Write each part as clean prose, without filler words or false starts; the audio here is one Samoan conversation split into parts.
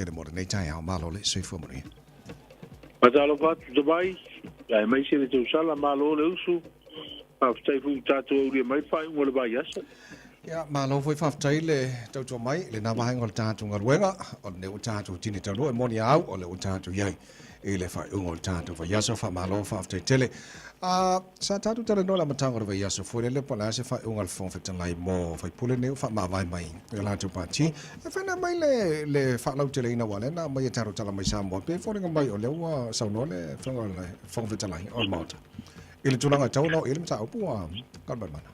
tele mo lenei taeao. Malo le soifua manuia. Faatalofa atu Tavai, aemaise le tausala, malo le usu, faafetai foi ua tatou aulia mai le faaiuga o le vaiaso. Ia, malo foi faafetai le tautua mai i lena vaega o le tatou galuega, o lenei ua tatou tini taunuu e moni a au, o lea ua tatou i ai i le faaiuga o le tatou vaiaso. Faamalo faafetai tele. A, sa tatou talanoa i le amataga o le vaiaso foi lele po o le a se faaiuga a le Fofoga Fetalai mo faipule nei ua faamavae mai i o latou pati. E fai na mai le, le faalauteleina aua o lea na aumai e tatou tala mai Samoa, pei e foliga mai o lea ua saunoa le Afioga i le Fofoga Fetalai o le Maota i le tulaga e tatau ona oo i ai le mataupu a Galumalemana.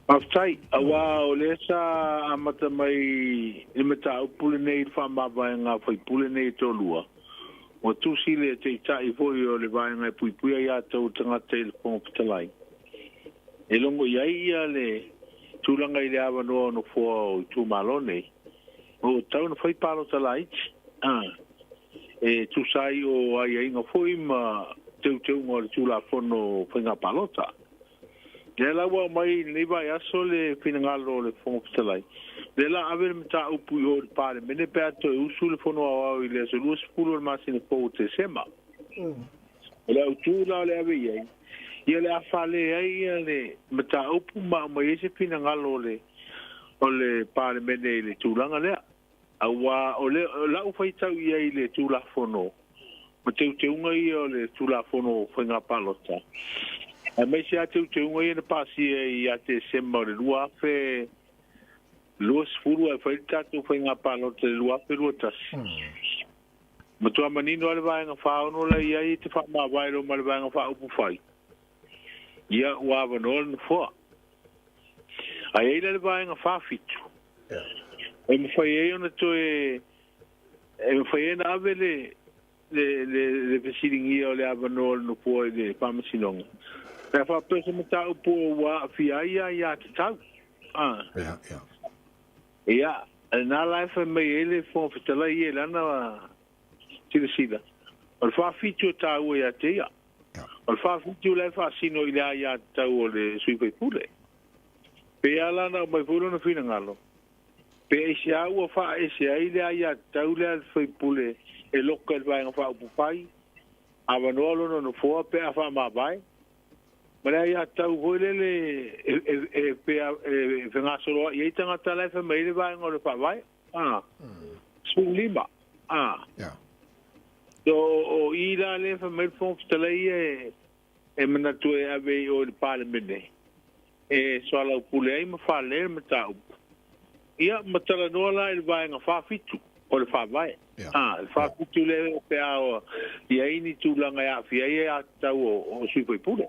Faafetai, aua o lea sa amata mai le mataupu lenei i le faamavaega a faipule nei e toalua, ua tusi le Taitai foi o le Vaega e Puipuia Ia Tou Tagata i le Fofoga Fetalai, e logo i ai ia le tulaga i le avanoa o nofoa o itumalo nei, ma ua tatau ona fai palota laiti, e tusa ai o aiaiga foi ma teuteuga o le Tulafono o Faiga Palota. Lea la ua aumai i lenei vaiaso le finagalo o le Fofoga Fetalai, lea la ave le mataupu i o i le Palemene pe a toe usu le Fono Aoao i le aso 20 o le masina fou o Tesema. O le autu la o le ave i ai, ia o le a fale ai ia le mataupu ma aumai ai se finagalo o le o le Palemene i le tulaga lea. Aua o le o lau faitau i ai i le Tulafono, ma teuteuga ia o le Tulafono o Faiga Palota, aemaise lava teuteuga ia na pasia ia Tesema o le 2020 ae fai le tatou Faiga Palota i le 2021. Matua manino lava le Vaega 46 la e i ai e te faamavae loa ma le Vaega Faaupufai, ia ua avanoa le Nofoa. Ae i ai la le Vaega 47, e mafai ai ona toe e mafai ai ona ave le le le le fesiligia o le avanoa o le nofoa i le Faamasinoga pe a faapea se mataupu ua aafia ai aiatatau. Ah. Ia, ia. Ia, lena la e fai mai ai le Fofoga Fetalai ia i lana silasila, o le 47 e taua ia te ia. O le 47 la e faasino i le aiatatau o le sui usufono. Pe a la na aumai foi lona finagalo, Pe aisea ua faaese ai le aiatatau lea a le faipule e loka i le Vaega Faaupufai, avanoa lona nofoa pe a faamavae, ma le aiatatau foi lele e fegasoloai ai tagata la e fai mai ai le Vaega o le Faavae. 15. So, o i la lea e fai mai le Fofoga Fetalai ia e manatu e ave i o i le Palemene e soalaupule ai ma faalelei le mataupu. Ia, ma talanoa la i le Vaega 47 o le Faavae. A, le 47 lea pe a i ai ni tulaga e aafia ai aiatatau o sui usufono.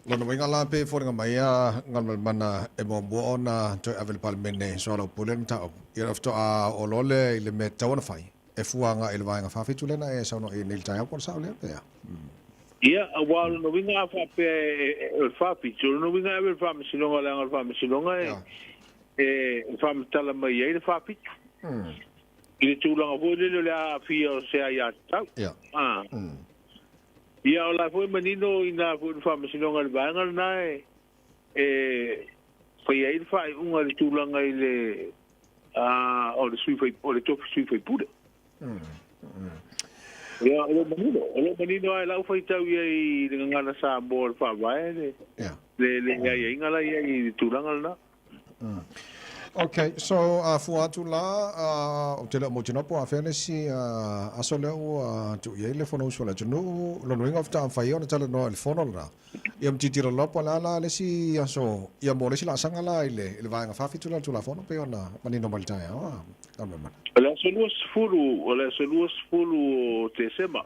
Lona uiga la pe foliga mai a Galumalemana e muamua ona toe ave i le Palemene e soalaupule le mataupu, ia ona faatoa oo loa lea i le mea e tatau ona fai. E fua agai i le vaega 47 lea na e saunoa i ai nei i le taeao, po o le sao lea pe a? Ia, aua o lona uiga a faapea o le 47, o lona uiga e ave i le Faamasinoga leaga o le Faamasinoga e faamatala mai ai le 47. I le tulaga foi lele o le aafia o se aiatatau. Ia, o la foi e manino i ina foi i le Faamasinoga i le vaega lena e fai ai le faaiuga i le tulaga i le o le sui o le tofi sui faipule. Ia, o lo o manino, o lo o manino lava i lau faitau i ai i le gagana Samoa o le Faavae le le le aiaiga la i ai i le tulaga lena. Ok, so a fua atu la, ou te le o mautinoa po o afea le isi aso lea ua tuu i ai le Fonousu a le atunuu, lona uiga faatoa mafai ai ona talanoa i le fono lena. Ia ma tilotilo loa po o le a la le isi aso, ia mo le isi laasaga la i le, i le vaega 47 lea o le Tulafono pei ona manino mai i le taeao a Galumalemana. O le aso 20, o le aso 20 o Tesema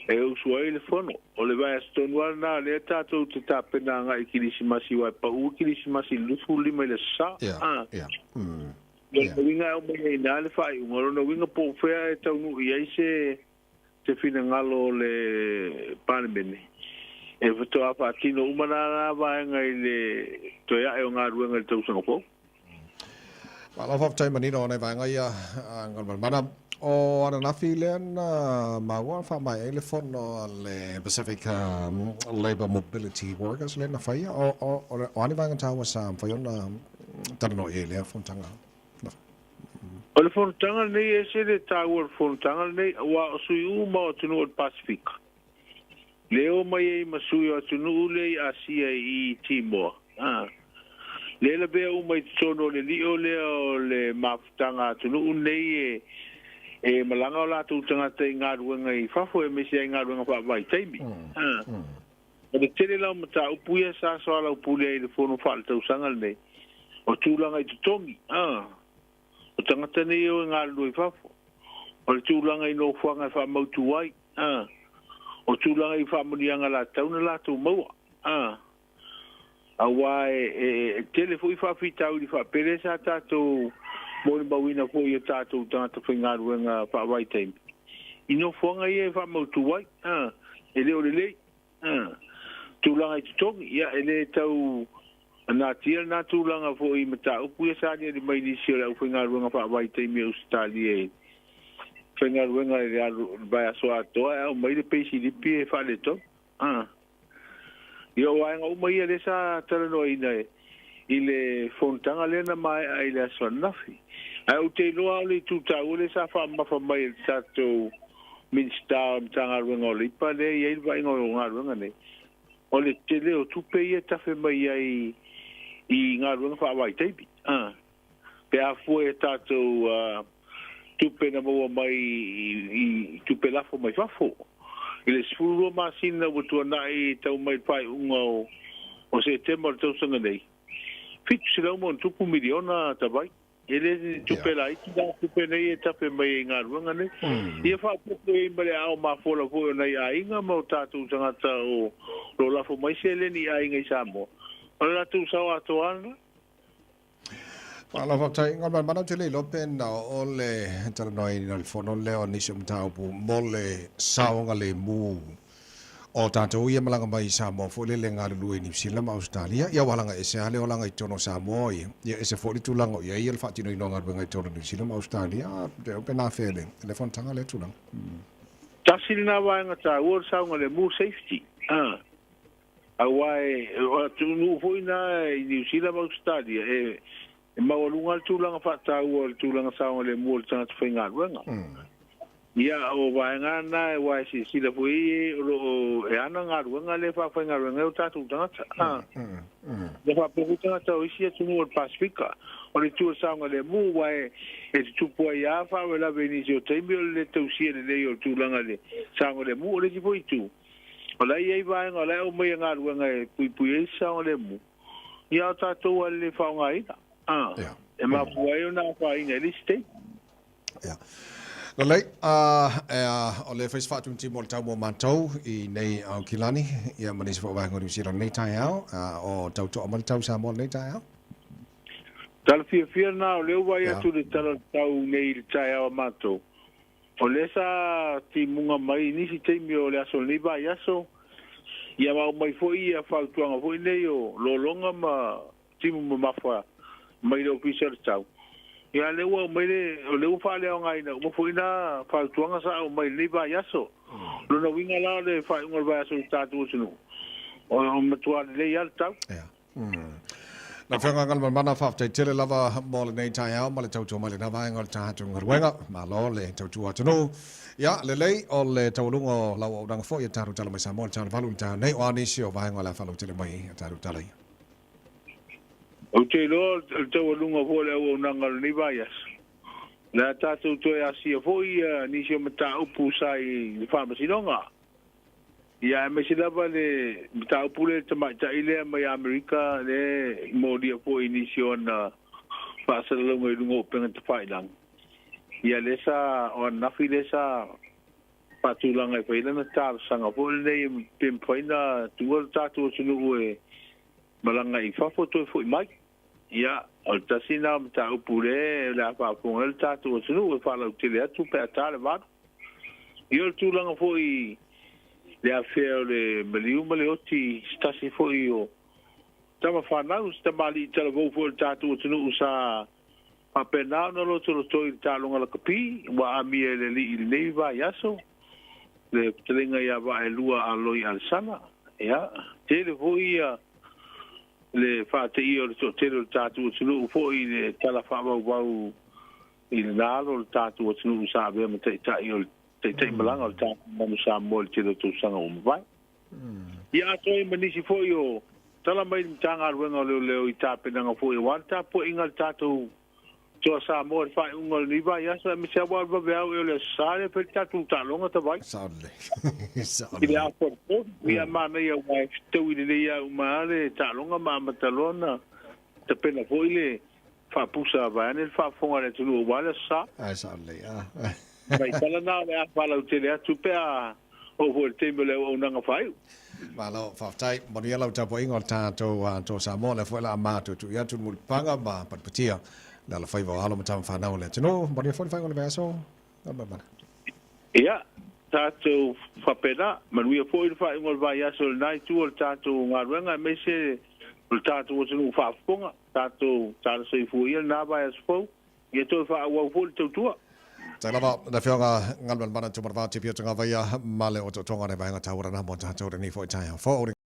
e usu ai le fono. O le vaiaso tonu lava lena lea tatou te tapena agai i Kirisimasi aua e pau le Kirisimasi i le 25 i le aso Sa. Ia, A. ia, Lona uiga e aumai ai i ina le faaiuga. O lona uiga po o fea e taunuu i ai se se finagalo o le Palemene, e faatoa faatino uma la la vaega i le toe ae o galuega i le tausaga fou. Malo faafetai manino o nai vaega ia Galumalemana. O ananafi lea na maua faamaea ai le fono a le Pacific Labour Mobility Workers lea na faia. O, o, o, o a ni vaega taua sa mafai ona talanoa i ai i lea fonotaga? O le fonotaga lenei e ese le taua o le fonotaga lenei auā o sui uma o atunuu o le Pasefika lea e omai ai ma sui o atunuu lea i Asia i Timoa, a, lea e lavea uma i totonu o le lio lea o le mafutaga atunuu nei e e malaga o latou tagata i galuega i fafo aemaise ai galuega faavaitaimi. A, o le tele la o mataupu ia sa soalaupule ai i le fono faaletausaga lenei, o tulaga i totogi, a, o tagata nei e o e galulue i fafo, o le tulaga i nofoaga e faamautu ai, a, o tulaga i faamanuiaga la tatau ona latou maua, a, auā e, e, e tele foi faafitauli faapele sa tatou molimauina foi i o tatou tagata faigaluega faavaitaimi i nofoaga ia e faamautu ai, a, e le o lelei. Tulaga i totogi, ia e le tau natia lena tulaga foi i mataupu ia sa aliali mai nisi o le aufaigaluega faavaitaimi o Ausetalia i faigaluega i le alu i le vaiaso atoa e aumai le peisilipi e faaletonu. Ia o vaega uma ia lea sa talanoaina i le fonotaga lea na maea i le aso ananafi. Ae ou te iloa o le itu taua lea sa faamamafa mai e le tatou Minisita o le Matagaluega o Leipa lea e i ai le vaaiga o galuega nei, o le tele o tupe ia e tafe mai ai i galuega faavaitaimi. Pe a fua i a tatou tupe na maua mai i tupe lafo mai fafo. I le 12 masina ua tuanai e tau mai le faaiuga o Setema o le tausaga nei, $700+ miliona tavai. E le ni tupe laiti la tupe nei e tafe mai ai galuega nei. Ia faaopoopo i ai ma le aao mafola foi o nai aiga ma o tatou tagata o lo o lafo mai seleni i aiga i Samoa. O le latou sao atoa lena. Malo faafetai. Ngā mana ou te le iloa pe na o le talanoaina o le fono lea o nisi o mataupu mo le saogalemu o tatou ia malaga mai i Samoa foi lele galulue i Niu Sila ma Ausetalia. Ia ua laga ese lava le olaga i totonu o Samoa ia, ia ese foi le tulaga o i ai le faatinoina o galuega i totonu o Niu Sila ma Ausetalia. A, pe na afea le, le fonotaga lea tulaga. Tasi lena vaega taua o le saogalemu, safety. Aua e, o atunuu foi na i Niu Sila ma Ausetalia, e, e maualuga le tulaga faataua o le tulaga saogalemu o le tagata faigaluega. Ia, o vaega na aua e silasila foi e o lo o e ana galuega lea e faafaigaluega ai o tatou tagata. Ia faapea foi tagata o isi atunuu o le Pasefika. O le itu o le saogalemu, aua e, e tutupu ai lava faalavelave i nisi o taimi o le le tausia lelei o le tulaga i le saogalemu. O le isi foi itu, O la e i ai vaega o la e aumaia galuega e puipui ai se saogalemu, ia o tatou lava le le faaaogaina. A, e mafua ai ona afaina i le isi taimi. Ia. Lelei, o le fai se faatimutimu o le tau mo matou i nei Aukilani, ia ma nisi foi o vaega o Niu Sila lenei taeao, o tau toa mai le tau Samoa lenei taeao. Tala fiafia lena o lea ua vaai atu i le tala o le tau nei i le taeao a matou. O lea sa timuga mai i nisi taimi o le aso o lenei vaiaso, ia ma aumai foi ia fautuaga foi nei o lologa ma timu mamafa mai le Ofisa o le Tau. Ia lea ua aumai le, o lea ua faaleaogaina uma foi na fautuaga sa aumai i lenei vaiaso. Lona uiga la o le faaiuga o le vaiaso i le tatou atunuu, o matua lelei lava le tau. Yeah. Lau Afioga Galumalemana, faafetai tele lava mo lenei taeao ma le tautua mai lena vaega o le tatou galuega. Malo le tautua atunuu. Ia, lelei o le taualuga o lau auaunaga foi e tatou tala mai Samoa i le taeao valu i le taeao nei. O a nisi o vaega o le a faalautele mai a tatou tala ia? Ou te iloa o le taualuga foi o le auaunaga o lenei vaiaso. O le a tatou toe asia foi nisi o mataupu sa i le Faamasinoga. Ia, aemaise lava le mataupu lea i le tamaitai lea mai Amerika lea i molia foi i nisi o ana faasalalauga i luga o upega tafailagi. Ia, lea sa, o ananafi lea sa faatulaga e fai ai lana talosaga foi lenei pe mafai ona tuua le tatou atunuu e malaga i fafo toe foi mai. Ia, o le tasi lena o mataupu lea o le a faafofoga ai le tatou atunuu e faalautele atu pe a ta le 8. Ia o le tulaga foi i le afea o le maliu ma le oti i se tasi foi o tama fanau, se tamalii talavou foi o le tatou atunuu sa faapena ona lotolotoi i le taaloga lakapi ua amia e le alii i lenei vaiaso, le fetalaiga ia Vaaelua Aloi Alesana. Ia, tele foi ia le faateia o le toatele o le tatou atunuu foi i le tala faavauvau. i lena alo o le tatou atunuu sa avea ma taitai o le taitaimalaga o le tatou Manu Samoa i le tele o tausaga ua mavae. Ia atoa ai ma nisi foi o tala mai le Matagaluega o Leoleo i tapenaga foi aua le tapuaiga a le tatou Toa Samoa i le faaiuga o lenei vaiaso aemaise lava aua o le vaveao ea o le Aso Sa lea e fai le tatou taaloga tavai. Sao lelei. Sao I le afa o le 3. Ia manaia aua e fetaui lelei lava uma lava le taaloga ma amata loa ona tapena foi le faapusa vaeane le faafofoga a le atunuu aua le Aso Sa. Ae sao lelei a. Mai tala na o le a faalautele atu pe a oo foi i le taimi o le auaunaga faaiu. Malo, faafetai. Manuia lau tapuaiga o le tatou Toa Samoa, lea foi o le a matuatu'i atu le mulipapaga ma patipatia le alofaiva o alo ma tama fanau o le atunuu. Manuia foi le faaiuga o le vaiaso. Galumalemana. Ia, tatou faapena, manuia foi le faaiuga o le vaiaso i lena itu o le tatou galuega aemaise o le tatou atunuu faafofoga. Tatou tala soifua ia lena vaiaso fou, ia toe faaauau foi le tautua. Faafetai lava le Afioga Galumalemana Tumanavao Tipi o Tagavaia ma le otootoga o le vaega taua lena mo tatou lenei foi taeao fou.